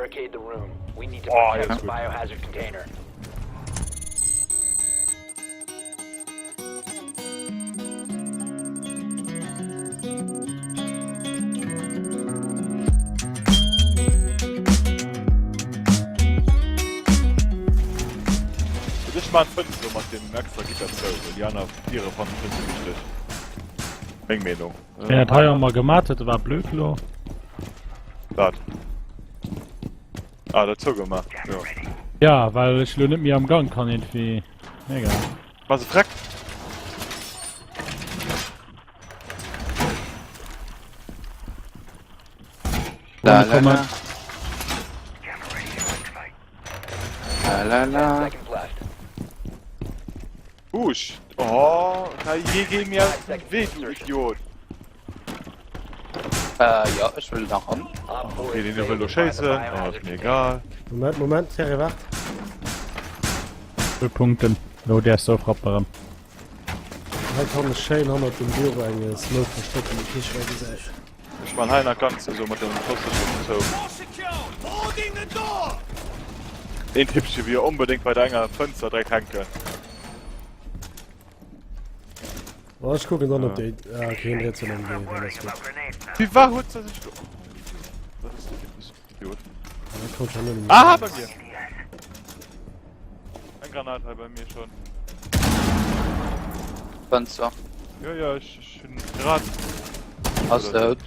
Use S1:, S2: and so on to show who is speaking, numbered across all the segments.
S1: Oh, jetzt gut. Ech maan d'Fënster mat dem extra Gitter zou, well déi aner Diere fannen ech net sou wichteg. Meng Meenung.
S2: Ween dat hei emmer gemat huet, war blöd lo.
S1: Wat? Ah, dat zougemaach, jo.
S2: Ja, well ech lo net méi am Gang kann irgendwie. Egal.
S1: War se freck?
S3: La la la. La la la.
S1: Usch. Oh, hier geh mir aus dem Weg, du Idiot.
S3: Äh, ja, ech wëll nach an.
S1: Okay, den wëll do schéissen. Oh, ist mir egal.
S4: Moment, Moment, Terry, wart.
S2: Zwou Punkten. Lo däerfs de ofrapperen.
S4: Hei kann ech schéin hannert dem Büro eng Smoke verstoppen, déi kee Schwäi gesäit.
S1: Ech man hei nach ganz esou mat dem Fosserchen zou. Deen Tippchen wier onbedéngt bei der enger Fënster direkt hänken.
S4: Oh, ech kucken dann op déi. Ah, okay, hien dréit sech ëm déi, dann ass gutt.
S1: Wie war huet se sech. Dat ass de typisch Idiot.
S4: Ah, dat kommt schon net méi.
S1: Ah, bei mir! Eng Granat hei bei mir schon.
S3: Fenster.
S1: Jo, jo, ech, ech hunn grad.
S3: Ass dout.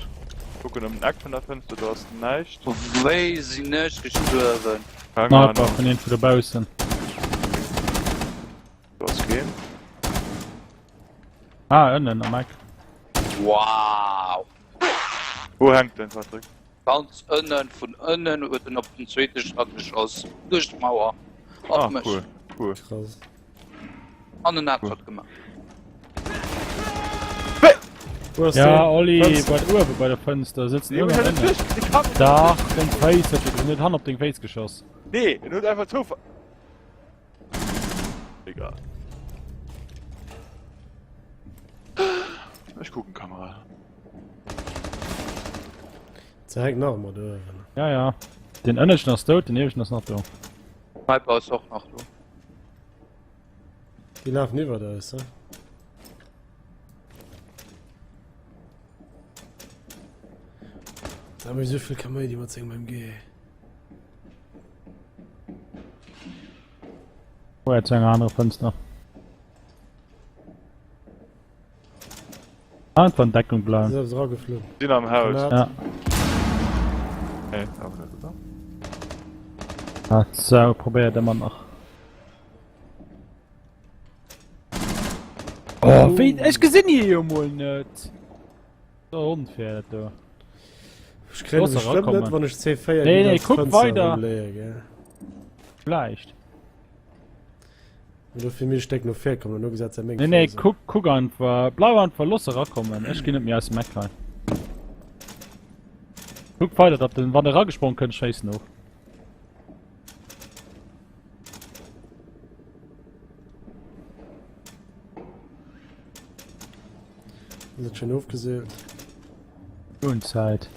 S1: Kucken ëm den Eck vun der Fënster, do ass näischt.
S3: Wéi sinn ech gestuerwen?
S1: Keng
S2: Sniper
S1: Ahnung.
S2: vun een vu dobaussen.
S1: Do ass keen.
S2: Ah, ënnen am Eck.
S3: Wow!
S1: Wou hänkt den, Patrick?
S3: Ganz ënnen, vun ënnen huet en op den zweete Stack geschoss. Duerch d'Mauer. Op
S1: Ah,
S3: mech.
S1: cool, cool.
S4: Krass.
S3: An en Headshot gemaach.
S4: Wo ass
S2: Ja,
S4: deen?
S2: Olli,
S4: Fënster.
S2: bei uewe bei der Fënster sëtzt
S1: Nee,
S2: ëmmer
S1: huet
S2: ënnen.
S1: duerch de Kapp.
S2: Dach, deng Féiss huet en huet han op deng Féiss geschoss.
S1: Nee, en huet einfach zou. Egal. Ech kucken Kamera.
S4: Se hänkt nach ëmmer do uewen.
S2: Ja, ja. Den ënneschten ass dout, den ieweschten ass nach do.
S3: Sniper ass och nach do.
S4: Déi lafen iwwert eis, he? Da hab ech souvill Kaméidi mat sengem MG.
S2: Oh, er zu enger anderer Fenster. Einfach in Deckung bleiben.
S4: Selbst rageflogen.
S1: Sinn am Haus.
S2: Ja.
S1: Nee, awer net, oder?
S2: Ah, so, probéiert ëmmer nach. Oh, wéi, ech gesinn hie jo mol net. So onfair dat do.
S4: Ech kréien
S2: Looss
S4: bestimmt net,
S2: erakommen.
S4: wann ech C4
S2: Nee,
S4: ginn
S2: nee,
S4: als
S2: kuck
S4: Fënster
S2: weider.
S4: rumléie, gell.
S2: Vielleicht.
S4: An dofir mir Stéck no vir kommen, an ugesat se meng
S2: Nee, nee,
S4: Fënster.
S2: kuck, kuck einfach. Bleib einfach, looss erakommen. Ech ginn net méi aus dem Eck hei. Kuck weider, datt den, wann eragesprongen kënnt, schéiss no.
S4: Ass et schon ofgeseelt?
S2: Schon Zäit.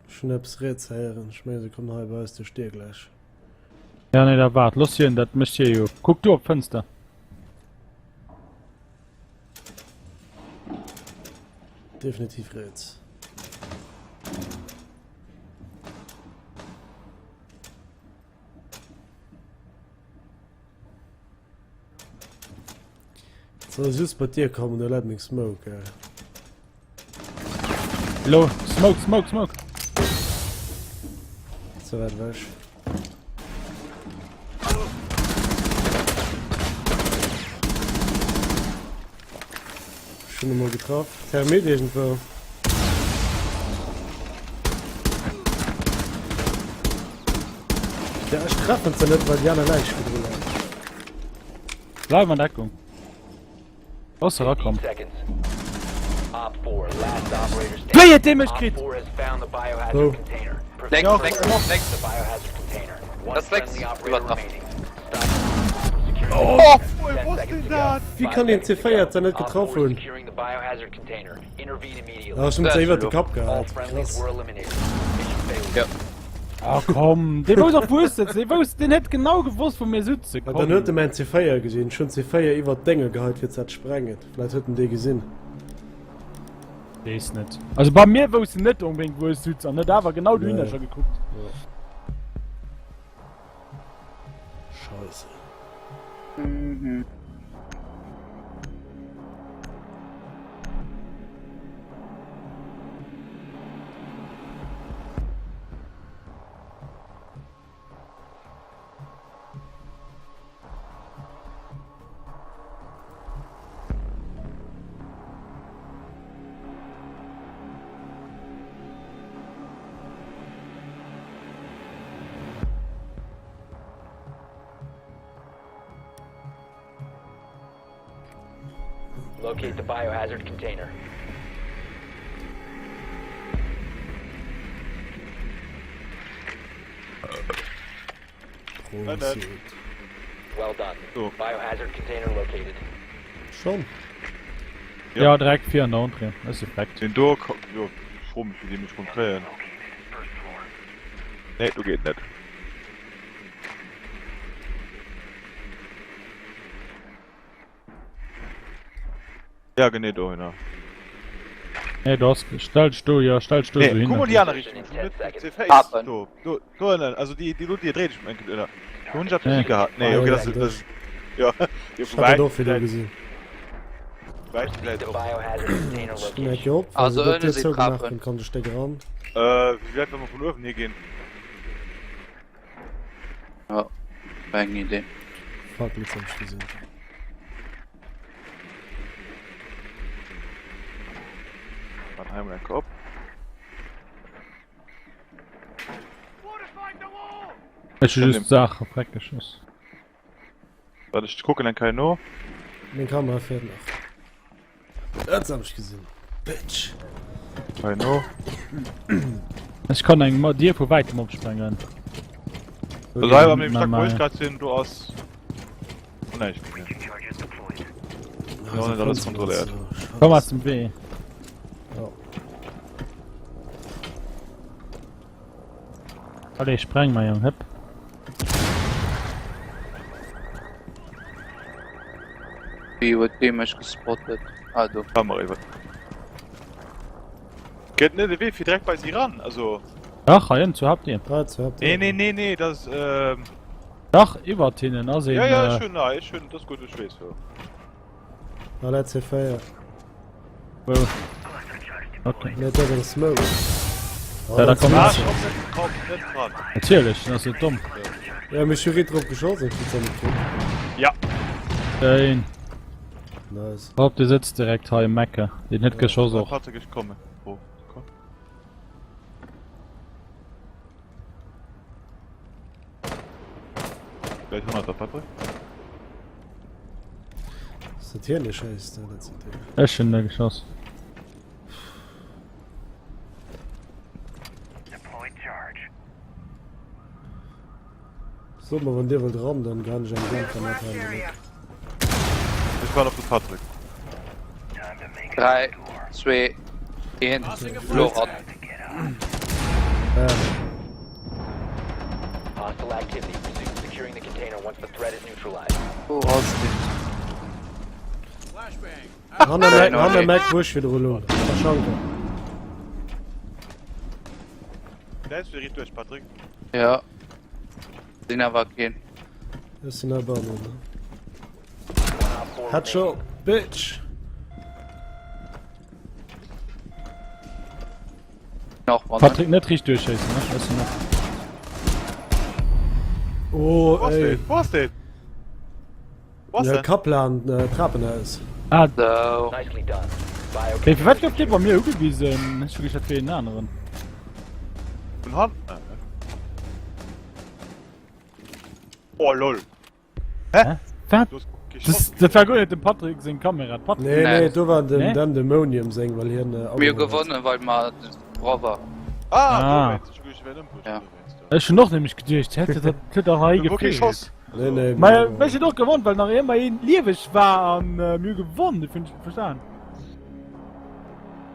S4: Ech hunn eppes riets héieren. Ech mengen se kommen hei bei eis duerch d'Dier gläich.
S2: Ja nee, da waart, looss hien, dat mécht hie jo. Kuck du op d'Fënster.
S4: Definitiv riets. Soll just bei dir kommen, da läit meng Smoke. Ey.
S2: Lo, Smoke, Smoke, Smoke.
S4: Ze wäit ewech. Schon emol getraff. Thermit irgendwo. Ja, ech treffen ze net, well déi aner Läich virdru läit.
S2: Bleif an Deckung. Lass erakommen. Wéi huet dee mech kritt?
S4: Wou?
S3: Lénks, lénks, lénks. Das lénks. Iwwer dach.
S1: Oh, wou wosst deen dat?
S4: Wéi kann deen C4 dann net getraff hunn?
S5: biohazard container. Intervene immediately.
S4: Ah, ech hunn se iwwert de Kapp
S5: All
S4: gehat.
S5: friendlies
S4: Krass.
S5: were eliminated. Mission failure.
S3: Ja.
S2: Ah komm, dee wousst och wou ech sëtzen. Dee wousst, deen hätt genau gewosst wou mir sëtzen.
S4: Mä dann huet e mäin C4 gesinn. Ech hunn C4 iwwert d'Dénge geheit fir ze sprengen. Vläit huet en dee gesinn.
S2: Weess net. Also bei mir wousst en net onbedéngt wou ech sutz an huet awer genau dohinner scho gekuckt.
S4: Ja. Scheisse.
S3: Mhm.
S5: Locate the biohazard container.
S4: Prosit.
S5: Well done.
S1: So.
S5: Biohazard container located.
S4: Schon?
S2: Ja, direkt vir an der Entrée. Ass jo perfekt.
S1: Den do, jo, ech froe mech, wéi déi mech konnt kréien. Nee, do geet net. Ja, genee dohinner.
S2: Nee, du hast, stell dich do, ja, stell dich do
S1: Nee,
S2: so hin.
S1: kuck mol déi aner Richtung. Ech hunn net C4
S3: Apen.
S1: Do, do, do ënnen. Also déi, déi do, déi dréit ech meng ënner. Do hunn ech eppes
S2: Nee.
S1: gehat. Nee, okay, das, das, ja. Jo,
S4: Ech hat dat och virdru gesinn.
S1: Wäit vläit
S5: The
S1: och.
S5: biohazard container
S4: Ech merke
S5: location.
S4: op, wann
S3: Also
S4: se
S3: ënne
S4: d'Dier
S3: si
S4: zougemaach
S3: Trapen.
S4: hunn, kann ech déck eran.
S1: Äh, wéi wäit, wa mer vun uewen higinn?
S3: Ja, war eng Idee.
S4: Fuck, jetzt hab ich gesehen.
S1: Dann heim enke op.
S2: Ech hu just Saache freckgeschoss.
S1: Warte, ich gucken eng Keier no.
S4: Meng Kamera fährt nach. Jetzt hab ich gesehen. Bitch.
S1: Keier no.
S2: Ech kann eng Dier vu wäitem opsprengen.
S1: Also hei am
S2: Ma-
S1: Stack, wo ich
S2: ma-
S1: grad sinn, do ass näischt méi. Ja, net alles kontrolléiert.
S2: Komm aus dem Wee.
S4: Ja.
S2: Allez, spreng mal, Jung, hëpp.
S3: Wéi huet dee mech gespottet? Ah do.
S1: Kamera iwwer. Gëtt net e Wee fir direkt bei si ran, also.
S2: Dach, hei ënnen zur Haaptdier.
S4: Ah, zur Haaptdier.
S1: Nee, nee, nee, nee, dat ass ähm.
S2: Dach, iwwert hinnen ass een.
S1: Ja, ja, ech hunn, ech hunn, dat ass gutt, ech weess wou.
S4: Ah, let's say fire.
S2: Wou? Okay.
S4: Nee, dat ass eng Smoke. Oh,
S2: Ja, da
S4: dat
S2: komm
S1: Ah,
S2: ich.
S1: komm net, komm net dran.
S2: Natierlech, dat ass jo domm.
S4: Ja, mee ech hu riit drop geschoss, ech kritt se net kritt.
S1: Ja.
S2: Schéin.
S4: Nice.
S2: Hopp, dee sëtzt direkt hei um Mecke. Deen huet geschoss och.
S1: Patrick, ech kommen. Oh, komm. Gleich 100 der Patrick.
S4: Ass dat hien dee schéisst? Ja, dat sinn déi.
S2: Ech hunn e geschoss.
S4: Sot mer wann dir wëllt ran, dann kann ech eng Blendgranat halen den Eck.
S1: Ech waarden op de Patrick.
S3: 3, 2, 1, elo ran.
S4: Bam.
S5: Hostile activity. Resume securing the container once the threat is neutralized.
S3: Wou ass deen?
S4: Hanner Mac, hanner Mac wou ech virdru elo. Verschanken.
S1: Läis du riit duerch, Patrick?
S3: Ja. Sinn awer keen.
S4: Ech sinn heibannen. Headshot, bitch!
S3: Nach wann.
S2: Patrick, net riicht duerchschéissen, ne? Weißt du nach.
S4: Oh,
S1: Wo ass
S4: ey.
S1: deen? Wo ass deen? Wo ass
S4: Ja,
S1: deen?
S4: Kaplan, äh, Trapenhaus.
S2: Ah,
S3: So.
S5: Nicely done. Bio
S2: Hey, firwat gouf dee bei mir ugewisen? Ech hu gedacht, dat wier een aneren.
S1: Vun hannen? Oh lol.
S2: Hä? Wat?
S1: Du hast
S2: Das,
S1: geschossen.
S2: dat war guer net dem Patrick seng Kamera. Patrick.
S4: Nee, nee,
S3: Nee.
S4: do war den
S2: Nee?
S4: Dandemonium seng, well hien äh,
S3: Mir
S4: ageholl huet.
S3: gewonnen, well mer bra war.
S1: Ah,
S2: Ah.
S1: du meinst, ich ich wär Input.
S3: Ja.
S2: Ech hun och nämlech geduecht, hätt dat huet dach hei
S1: Du wo
S2: gefeelt.
S1: geschoss.
S4: Nee, nee,
S2: Ma
S4: mir-
S2: mech huet och gewonnt, well nach ëmmer een lieweg war an äh, mir hu gewonnen, dat hunn ech net verstan.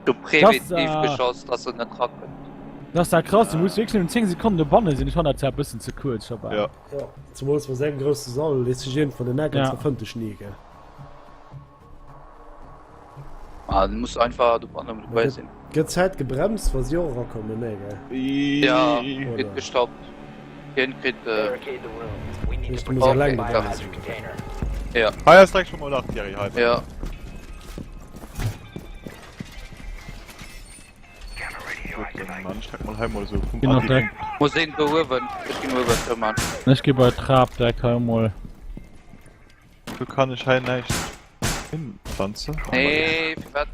S3: Du präventiv geschoss, dass en net rakënnt.
S2: Dat ass da krass, du muss wierklech nëmmen 10 Sekonnen dobanne sinn. Ech fannen dat zwar e bëssen ze kuerz scho bal.
S1: Ja.
S4: Ja, zemools bei sou engem grousse Sall lees sech een vun den Ecken
S2: Ja.
S4: zwar fënnt dech ni, gell?
S3: Ah, du muss einfach dobanne dobäi
S4: Gëtt
S3: sinn.
S4: gëtt d'Zäit gebremst, wa si och erakommen? Nee, gell?
S3: Ja,
S4: Oder?
S3: gëtt gestoppt. Hien kritt äh,
S5: Barricade the room. We need
S4: Heescht,
S5: to
S4: du muss
S5: protect
S4: alleng
S5: the
S4: dobäi
S5: biohazard
S4: sinn.
S5: container.
S3: ja,
S1: Hei ass direkt schon mal Lach, Thierry, hei.
S3: ja.
S1: Gut, dann Mann, ich mal hei mal so vum
S2: Ginn nach
S1: Adi.
S2: direkt.
S3: Muss een do uewen. Ech ginn uewen, Thomas.
S2: Ech gi bei d'Trap direkt hei emol.
S1: Du kann ech hei näischt hinpflanzen.
S3: Nee, firwat?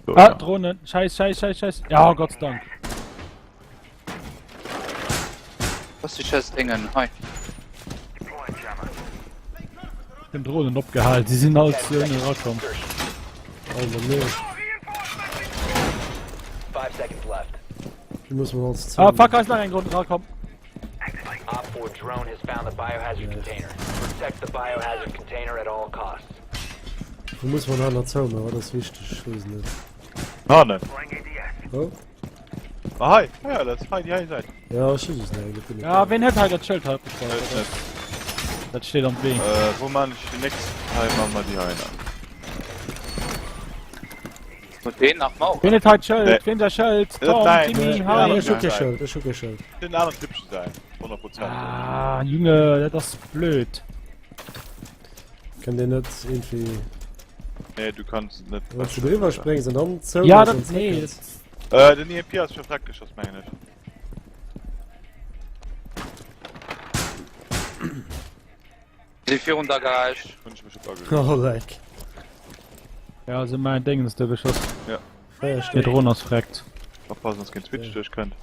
S1: So,
S2: Ah,
S1: ja.
S2: Drohnen. Scheiß, scheiß, scheiß, scheiß. Ja, Gott sei Dank.
S3: Was die scheiß Dingen? Hei.
S2: Den Drohnen opgehalt. Sie sinn all zu ënne rakomm.
S4: Oh, ma nee.
S5: 5 seconds left.
S4: Déi muss man als
S2: Ah, fuck, hei ist nach eng Drohne rakomm.
S5: Op 4 drone has found the biohazard container. Protect the biohazard container at all costs.
S4: Wou muss man hanner zouman? Wat ass wichteg? Ech weess et net.
S1: Hannen.
S4: Oh?
S1: Ah, hei, hei alles, hei, déi hei Säit.
S4: Ja, ech weess et net. Gëtt net.
S2: Ja, ween huet hei dat Schëld hei opgestallt?
S1: Ech net.
S2: Dat steet am Wee.
S1: Äh, wou man ech déi nächst? Hei man mer déi hei nach.
S3: Muss deen nach mauern?
S2: Ween huet hei d'Schëld?
S1: Nee.
S2: Ween säi Schëld?
S1: Dat
S2: Tom,
S1: nein.
S2: Timmy,
S1: Nee.
S2: hei.
S4: Ech hu kee Schëld, ech hu kee Schëld.
S1: Den aneren Typchen säin, 100%.
S2: Ah, Junge, dat ass blöd.
S4: Kënnt een net irgendwie.
S1: Nee, du kanns et net.
S4: Wann s du driwwer spréngs an dann zou
S2: Ja,
S4: méchs
S2: dat,
S4: an
S2: nee,
S4: zréckkënns.
S2: dat,
S1: Äh, den EMP ass scho freck geschoss, mengen ech.
S3: Si virun der Garage.
S1: Hunn ech mech op ageluecht.
S4: Oh, leck.
S2: ja, se mein Dingens do geschoss.
S1: Ja.
S4: Feier
S2: Die
S4: steet.
S2: Drohne ass freckt.
S1: Oppassen, dass keen Twitch duerchkënnt.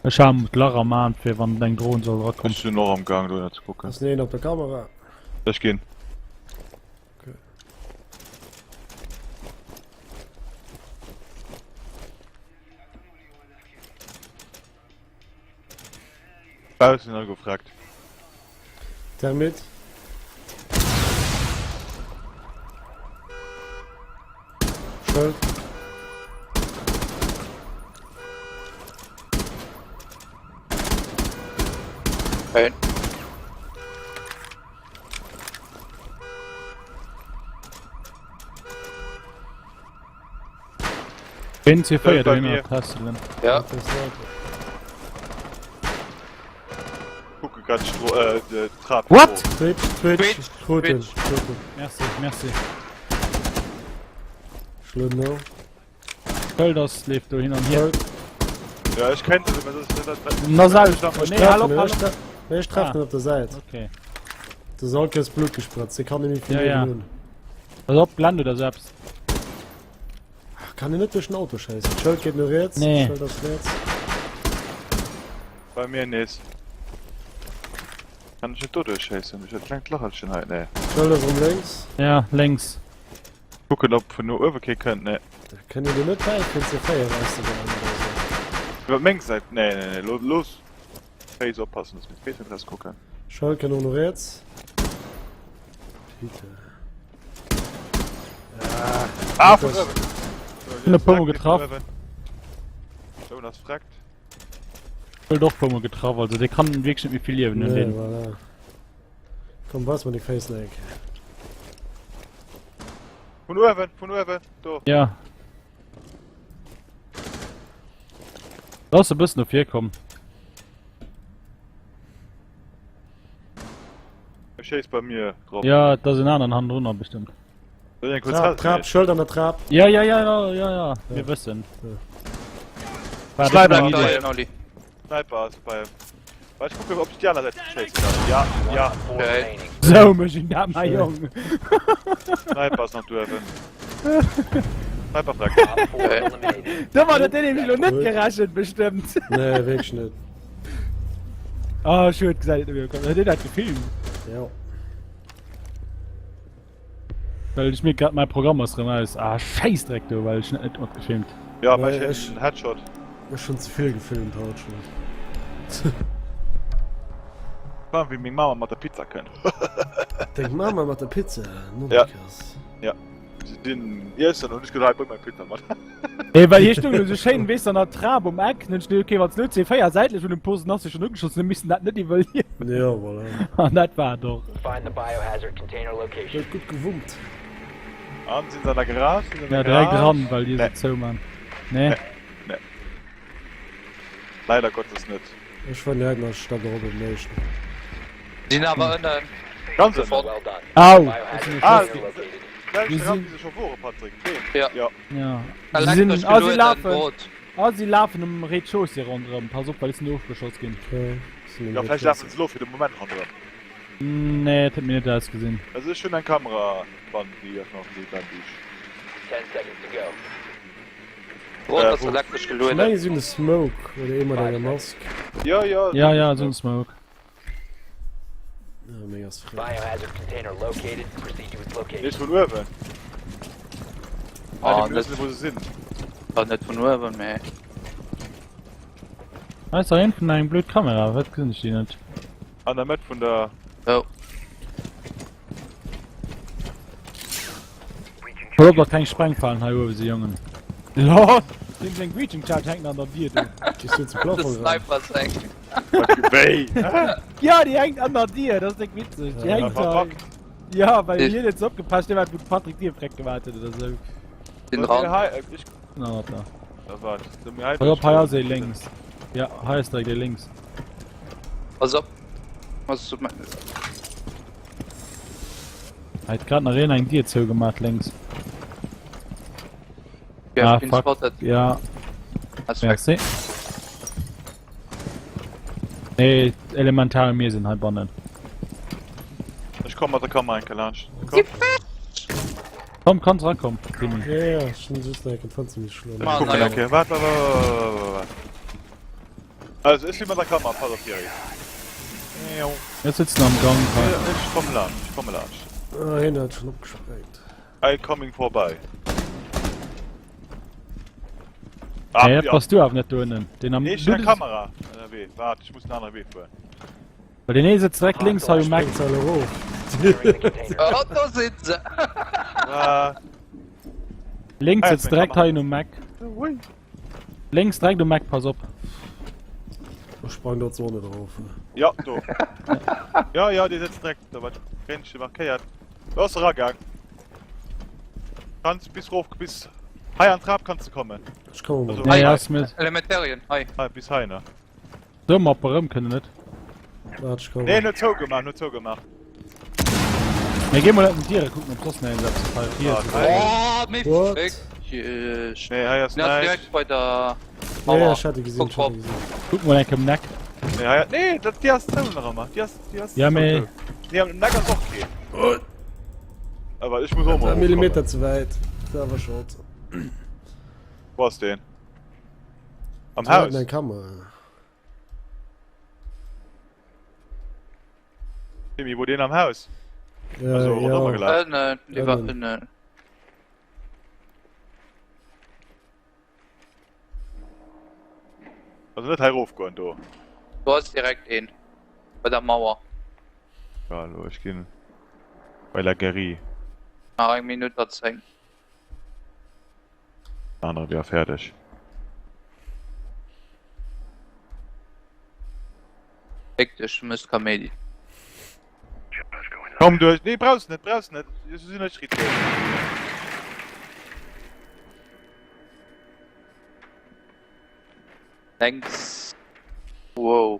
S2: Ech haben d'Lach am Aan fir wann eng Drohn soll rakommen.
S1: Ech sinn och am Gang dohinner ze kucken.
S4: Ass een op der Kamera?
S1: Ech ginn.
S4: Okay.
S1: Baussen all gefragt.
S4: Thermit. Schëld.
S3: Okay.
S2: Ween C4
S1: bei
S2: dohinner
S1: mir.
S2: tässelen.
S3: Ja.
S4: Der Sniper.
S1: Kucke grad d'Stro äh, d'Trap.
S2: What?
S4: Twitch, Twitch,
S3: Twitch,
S4: Tröten,
S3: Twitch.
S4: Tröten.
S2: Merci, merci.
S4: Schlëmm, no.
S2: Schëld leeft do hin an hier.
S4: Schëld.
S1: Ja, ech kennt se, mä dat dat dat.
S2: Na selwecht.
S4: Ech
S2: Nee, hal op,
S4: treffen,
S2: hal
S4: ech
S2: op.
S4: tre- nee, ech treffen
S2: Ah.
S4: op der Säit.
S2: Okay.
S4: De Salke ass Blut gespritzt, dee kann net méi vill
S2: Ja,
S4: Liewen
S2: ja.
S4: hunn.
S2: Pass op, Blend oder selbst.
S4: Ach, kann en net duerch den Auto schéissen. D'Schëld geet no riets.
S2: Nee.
S4: D'Schëld ass riets.
S1: Bei mir nees. Kann ech net doduerch schéissen? Duerch dat klengt Lachelchen hei? Nee.
S4: D'Schëld ass erëm lénks.
S2: Ja, lénks.
S1: Kucken ob vun no uewe kee kënnt. Nee.
S4: Da kënnt een do net bäi fir en C4 erauszegeheien oder esou.
S1: Iwwer meng Säit? Nee, nee, nee. Lo, looss Face oppassen, dass mir d'Face net rauskucken.
S4: Schëld kënnt och no riets. Peter.
S1: Ah, vun uewen!
S2: Hun e puer mol getraff.
S1: Uewen ass freckt.
S2: Schëld och puer mol getraff, also dee kann wierklech net méi vill Liewen hunn
S4: Nee,
S2: deen.
S4: voilà. Komm, weis mer déi Face nach eng Kéier.
S1: Vun uewen, vun uewen, do.
S2: Ja. Da ass e bëssen no vir komm.
S1: E schéisst bei mir drop.
S2: Ja, et ass en aneren hannendrunner bestëmmt.
S1: Soll ech eng kurz
S4: Trap,
S1: helfen?
S4: Trap, Schëld an der Trap.
S2: Ja, ja, ja, ja, ja, ja. Mir wëssen.
S4: Ja.
S2: War
S1: Sniper,
S2: dat
S3: Bleib da,
S2: Idee?
S3: Olli.
S1: Sniper ass bei em. Warte, ich gucke, ob ich die andere Seite chasen kann. Ja, ja.
S5: Okay.
S2: Sou mech een dat, mäi Jong.
S1: Sniper ass nach duerwen. Sniper frag.
S5: Okay.
S2: Domat huet deen nämlech elo net gerechent, bestëmmt.
S4: Nee, wierklech net.
S2: Ah, schued, gesäit et net méi. Huet een dat gefilmt?
S4: Jo.
S2: Well ech mierk grad, mäi Programm ass rëm aus. Ah, Schäissdreck do, well ech hunn dat net matgefilmt.
S1: Ja, mä ech hunn en Headshot.
S4: Ech hunn ze vill gefilmt haut schonn.
S1: Wann wéi meng Mama mat der Pizza kënnt.
S4: Deng Mama mat der Pizza?
S1: Ja. Ja. Si sinn iessen hunn ech gesot, hei bréng meng Pizza mat.
S2: Nee, well hie stoung do sou schéin, weess de, an der Trap um Eck. Dann hunn ech geduecht, okay, wann s de elo C4 säitlech un em post, dann ass e schonn ugeschoss, dann misst en dat net iwwerliewen.
S4: Jo, voilà.
S2: An dat war et och.
S5: Find the biohazard container location.
S4: Huet gutt gewummt.
S1: An, sinn se an der Garage? Sinn se an der
S2: Ja, direkt
S1: Garage?
S2: ran, well déi
S1: Nee.
S2: se zouman. Nee?
S1: Nee. Nee. Leider Gottes net.
S4: Ech fannen déi heiten ass Stack erop um meeschten.
S3: Sinn awer ënnen.
S1: Ganz ënnen.
S5: Well done.
S2: Au!
S5: Biohazard
S1: Ah,
S5: container located.
S1: Selwechte Raum wéi se scho wore, Patrick. Deen.
S3: Ja.
S1: Ja.
S2: Ja. Si sinn,
S3: Elektresch
S2: ah, si
S3: gelueden
S2: lafen,
S3: Boot.
S2: ah, si lafen um Rez-de-chaussée ronderëm. Pass op, well ech sinn do ofgeschoss ginn.
S4: Okay, sinn um
S1: Ja, vläicht
S4: Rez-de-chaussée.
S1: lafen se elo fir de Moment ronderëm.
S2: Nee, et huet mir net ausgesinn.
S1: Also ech hunn eng Kamera, wann déi ass nach lebendig.
S5: 10 seconds to go.
S3: Brot ass
S1: Äh,
S3: elektresch
S4: Ech
S3: gelueden.
S4: mengen si hunn e Smoke oder ee mat enger Mask.
S1: Jo, jo.
S2: Ja, ja, si hunn Smoke.
S4: Ah, meng ass fréi.
S5: Biohazard container located. Proceed to its location.
S1: Nees vun uewen.
S3: Ah,
S1: Ah,
S3: net,
S1: wou se sinn.
S3: ah, net vun uewen, mee.
S2: Hei ass dach een vun eng blöd Kamera, wat gesinn ech déi net?
S1: An der Mëtt vun der.
S3: Oh.
S2: Pass op, datt keng Sprengfalen hei uewe si, Jongen. Lol! Deem seng Breaching Charge hänkt nach an der Dier do.
S4: Gehst du zum
S3: De
S4: Plafond ran?
S3: Sniper ass eng.
S1: Wéi?
S2: Ja, déi hänkt an der Dier, dat ass déck witzeg. Déi
S4: Ja,
S2: hänkt da.
S1: Verpackt.
S2: Ja, well
S3: Déi-
S2: hien huet se opgepasst, dee wat wou de Patrick d'Dier freck gemaat huet oder sou.
S3: Den dran.
S1: Hei, äh, ich.
S2: Na, wat da?
S1: Da wart. So, mir hei
S2: Pass op, hei ass ee lénks. Ja, hei ass direkt ee lénks.
S3: Pass op. Was du
S2: Hei huet grad nach een eng Dier zougemaat lénks.
S3: Ja,
S2: Ah,
S3: ich bin
S2: fuck.
S3: spotted.
S2: Ja,
S3: Ass weg.
S2: merci. Nee, elementar mir sinn hei bannen.
S1: Ech komm mat der Kamera eng Kéier laanscht. Komm.
S2: Komm, kanns rakommen, Timmy.
S4: Ja, ja, ech hunn just nach eng Fenster misse schloen.
S1: Ech
S3: Mann,
S1: kucken
S3: ey.
S1: eng Kéier. Waart, waart, waart, waart, waart. Also, ech si mat der Kamera, pass op, Thierry.
S2: Ech sëtzen am Gang hei.
S1: Ech komme laanscht, ech komme laanscht.
S4: Ah, hien hat schon opgesprengt.
S1: I coming vorbei. Ah,
S2: Hey,
S1: ja.
S2: bass du awer net do ënnen. Den am
S1: Nee, ech hunn eng Kamera ënnerwee. Waart, ech muss en anere Wee fueren.
S2: Well deen ee sëtzt direkt lénks hei um Eck.
S4: Spréngt se alle erof.
S5: Securing the container.
S3: Oh, do sinn se!
S1: Waart.
S2: Lénks
S1: Ah,
S2: sëtzt
S1: meng
S2: direkt
S1: Kamera.
S2: hei um Eck. Lénks direkt um Eck, pass op.
S4: Da sprang dort d'Sonne drauf.
S1: Ja, do. Ja, ja, dee sëtzt direkt do, wat Grénche markéiert. Do ass eragaang. Kanns bis rof, bis hei an d'Trap kanns de kommen.
S4: Ech komme
S1: Also,
S4: mat.
S2: Nee,
S3: Hei.
S2: ass mir.
S3: Elementarien, hei.
S1: Hei, bis hei, ne?
S2: So, mat erëm kënne net.
S4: Wart, ech komme.
S1: Nee, en huet zougemaach, en huet zougemaach.
S2: Mir gi mol op den Diere kucken, ob soss nach eent eppes hei riets
S1: Ah,
S2: oder
S1: hei.
S3: Oh, méi
S4: What?
S3: fick dech.
S1: Nee, hei ass
S3: Den ass
S1: näischt.
S3: direkt bei der
S4: Ja, ja,
S3: Mauer.
S4: ech hat e gesinn,
S3: Guck
S4: ech hat e
S3: drop.
S4: gesinn.
S2: Kuck mol enk um Neck.
S1: Nee, hei, nee, dat, déi ass zou nach ëmmer. Déi ass, déi ass
S2: Ja,
S1: zou,
S2: mee.
S1: zou. Nee, am Neck ass och keen. Awer ech muss och mol
S4: War Millimeter
S1: erofkommen.
S4: ze wäit. Dat war schott.
S1: Wou ass deen? Am
S4: Haus?
S1: Haus?
S4: Eng Kamera.
S1: Timmy, wor deen am Haus?
S4: Äh,
S1: Also,
S4: ja.
S1: rondrëmmer gelaf.
S3: Ënnen, déi war
S4: Ënnen.
S3: ënnen.
S1: Also net hei rofgoen do.
S3: Do ass direkt een. Bei der Mauer.
S1: Ja, elo, ech ginn bei la Guerrie.
S3: Nach eng Minutt a 10.
S1: Anere wier fäerdeg.
S3: Féck dech, du mëss Kaméidi.
S1: Komm duerch, nee brauchs net, brauchs net, ech sinn net Schritt duerch.
S3: Lenks. Wow.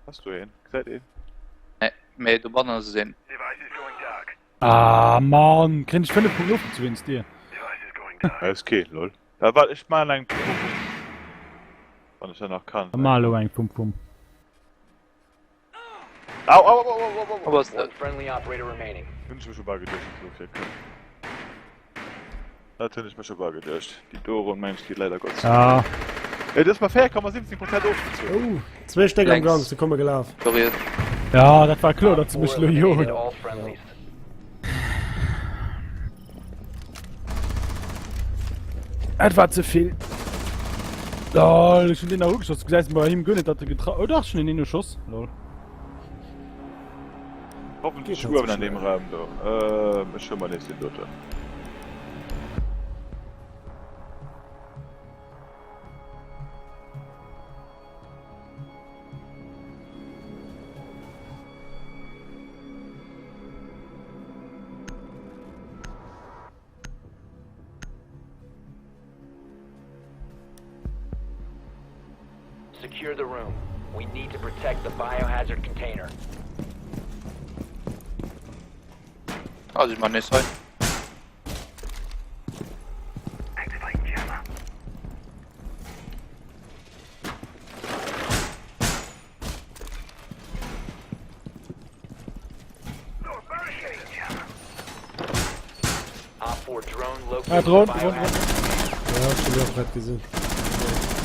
S1: Has du een? Gesäit een?
S3: Nee, mee dobannen ass een.
S2: Ah Mann, kréien ech 5 Punkten ofgezu wéinst dir.
S1: Ass keen, lol. Da waart, ech maachen eng Pum Pum. Wann ech dat nach kann.
S2: Da maach elo eng Pum Pum.
S1: Au, au, au, au, au, au, au.
S3: Wo ass dat?
S5: One friendly operator remaining.
S1: Hunn ech mech scho bal geduecht, dass elo fir kënnt. Dat hunn ech mir scho bal geduecht. Déi do Ronn mengen ech geet leider Gottes.
S2: Ja.
S1: Ey, du hues mer 4,17 Prozent ofgezunn.
S4: Oh, zwee Stéck am
S3: Lenks.
S4: Gang, se komme gelaf.
S3: Sorry.
S2: Ja, dat war kloer,
S5: Op
S2: datt se mech
S5: 4
S2: elo
S5: eliminated
S2: joen.
S5: all friendlies.
S2: Dat war ze vill. Lol, ech hunn deen nach ugeschoss. Du gesäis bei him guer net, datt e getra. Oh dach, ech hunn en een uschoss. Lol.
S1: Hoffentlech uewen an deem Raum do. Ähm, ech huele mer nees deen doten.
S5: Secure the room. We need to protect the biohazard container.
S3: Also ich mach nees hei.
S2: Ah, Dron, Dron, Dron.
S4: Ja, ech hunn déi och grad gesinn.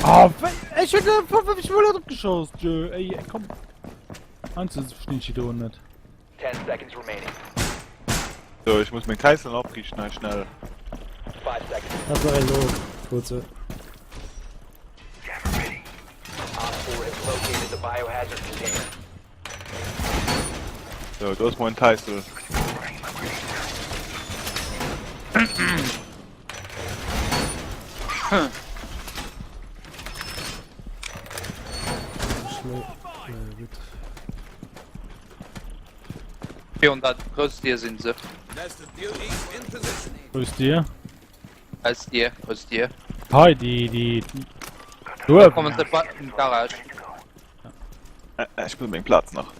S2: Ah, wéi? Ech hunn der 55 mol drop geschoss, tjö. Ey, komm. Einzel verstinn ech déi Dron net.
S1: So, ech muss meng Täisselen opriichten hei schnell.
S4: Hat nach eng Not, kurze.
S1: So, do ass moin Täissel.
S4: Schnell. Na gut.
S3: Virun der grouss Dier sinn se.
S2: Grouss Dier?
S3: Eis Dier, grouss Dier.
S2: Hei, déi, déi... Do
S3: Kommen se bei den Garage.
S1: Ech muss meng Plaz nach.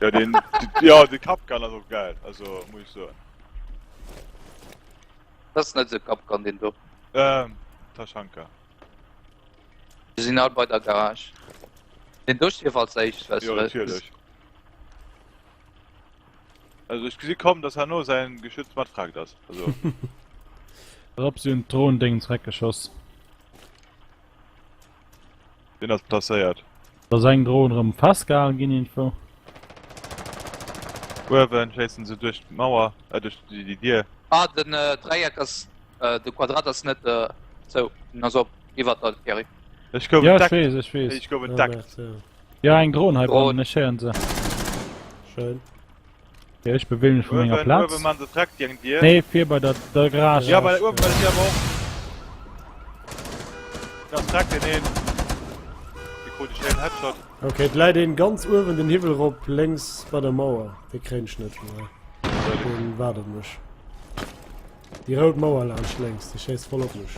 S1: Ja, den, ja, de Kapkan ass och geil, also muss ich soen.
S3: Das ass net esou Kapkan, deen do.
S1: Ähm, Taschanka.
S3: Wir sinn all bei der Garage. Den do stierf als éischt, weißt
S1: Jo,
S3: du.
S1: natierlech. Also ech gesi komm, dass herno säin Geschütz matfragt ass. Also.
S2: Drop si hunn d'Dron-Déngen zeréckgeschoss.
S1: Deen ass placéiert.
S2: Da ass eng Dron erëm festgehalen ginn iergendwou.
S1: Uewen schéissen se duerch d'Mauer, äh duerch déi Dier.
S3: Ah, den Dräieck ass, de Quadrat ass net zou, den ass op iwwert der Thierry.
S1: Ech gouf
S2: Ja, ech
S1: entdeckt.
S2: weess, ech weess.
S1: Ech gouf entdeckt.
S2: Ja, eng Dron hei
S3: Dron.
S2: bannen, ech héieren se.
S4: Schön.
S2: Ja, ech bewege mech vu menger
S1: Uewen,
S2: Plaz.
S1: uewen man se direkt déi eng Dier.
S2: Nee, vir bei der, der Garage.
S1: Ja, bei der uewen bei der Dier awer och. Da ass direkt deen een. Dee krut e schéinen Headshot.
S4: Okay, et läit een ganz uewen den Hiwwel rop lénks bei der Mauer. Dee kréien ech net vun hei. Deen waart op mech. Déi rout Mauer laanscht lénks, déi schéisst voll op mech.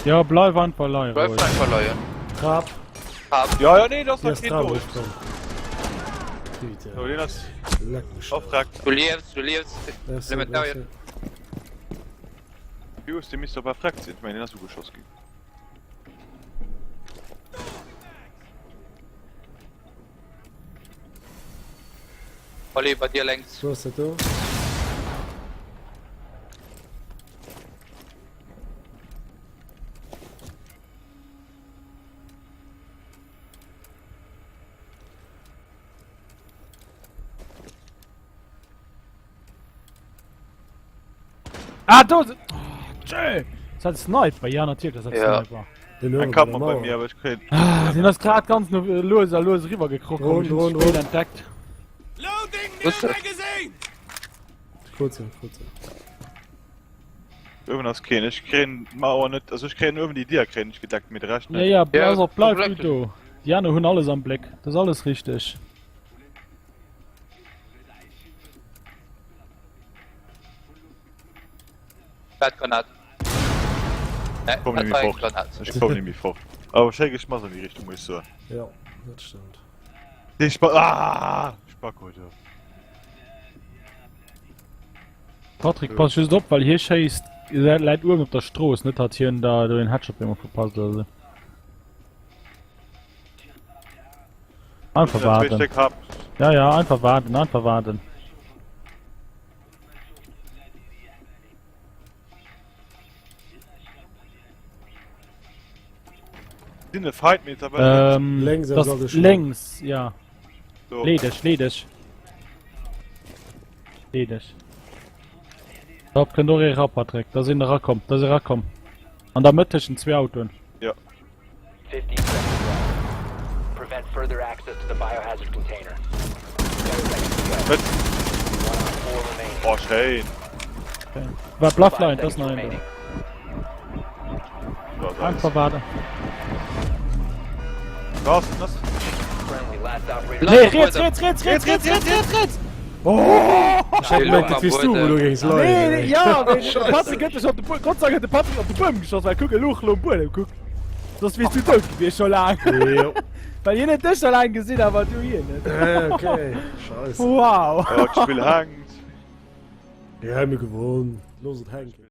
S2: Ja, bleif einfach leien,
S3: Bleif
S2: Roy.
S3: einfach leien.
S4: Trap.
S3: Trap.
S1: Ja, ja, nee, das
S4: Déi
S1: ass
S4: ass
S1: keen
S4: Trap
S1: do.
S4: erofkomm. Putain.
S1: So, deen ass
S4: Leck mech.
S1: erfragt.
S3: Du liefs, du liefs.
S4: Merci,
S3: Elementarier.
S4: merci.
S1: Pius, dee misst doch erfragt sinn. Ich mein, deen ass ugeschoss ginn.
S3: Olli, bei dir lenks.
S4: Wo ass dat do?
S2: Ah, do! Oh, tschö! Das hat Sniper, ja natierlech, das hat
S3: Ja.
S2: Sniper.
S4: Den
S1: Eng
S4: uewe bei
S1: Kammer
S4: der
S1: bei
S4: Mauer.
S1: mir, awer ech kréien.
S2: Ah, den ass grad ganz no, lues a lues riwwer gekroch,
S4: Drohn,
S2: hab ich
S4: Drohn,
S2: ihn spät
S4: Drohn.
S2: entdeckt.
S3: Wusste.
S4: Kurze, kurze.
S1: Uewen ass keen. Ech kréien d'Mauer net, also ech kréien uewen déi Dier kréien ech gedeckt, mee de Rescht
S2: Ja,
S1: net.
S2: ja,
S3: Ja,
S2: pass op, bleif
S3: bleib
S2: du do. Déi aner hunn alles am Bléck, das ass alles richteg.
S3: Dat Granat. Nee,
S1: Komm
S3: dat
S1: net méi
S3: war eng
S1: fort.
S3: Granat.
S1: Ech komm net méi fort. Awer schéi geschmass an déi Richtung, muss ech soen.
S4: Ja, dat stëmmt.
S1: Dee Spa ah! Spacko do.
S2: Patrick, pass just op, well hie schéisst, läit uewen op der Strooss, net datt hien der do een Headshot bemol verpasst oder sou. Einfach waarden. Ja, ja, einfach waarden, einfach waarden.
S1: Sinn e Fight mit aber
S2: ähm,
S4: Lénks
S2: das
S4: ass alles schon.
S2: Lénks, ja.
S1: so.
S2: Leedeg, leedeg. Leedeg. Drop kënnt och ee ra, Patrick. Da sinn der rakomm, da si rakomm. An der Mëtt tëschent zwee Autoen.
S1: Ja.
S5: 15 seconds left. Prevent further access to the biohazard container.
S1: Net. Oh, schéin.
S2: War Bluffline, das ist noch ein. Einfach warten.
S1: Das, das.
S2: Nee, rechts, rechts, rechts, rechts, rechts, rechts, rechts, rechts! Oh!
S4: Ich hab gemerkt, dat wiers du, wou du géings
S2: Nee,
S4: leien.
S2: nee, ja, mee de Patrick huet dech op de Buedem, Gott sei Dank huet de Patrick op de Buedem geschoss, well kuck, e louch lo um Buedem, kuck. Soss wiers du dout gewiescht scho laang.
S4: Jo.
S2: Well hien huet dech scho laang gesinn, awer du hien net.
S4: Äh, okay. Scheiße.
S2: Wow.
S1: Ja, d'Spill hänkt.
S4: Ja, mir gewonnen. Looss et hänken.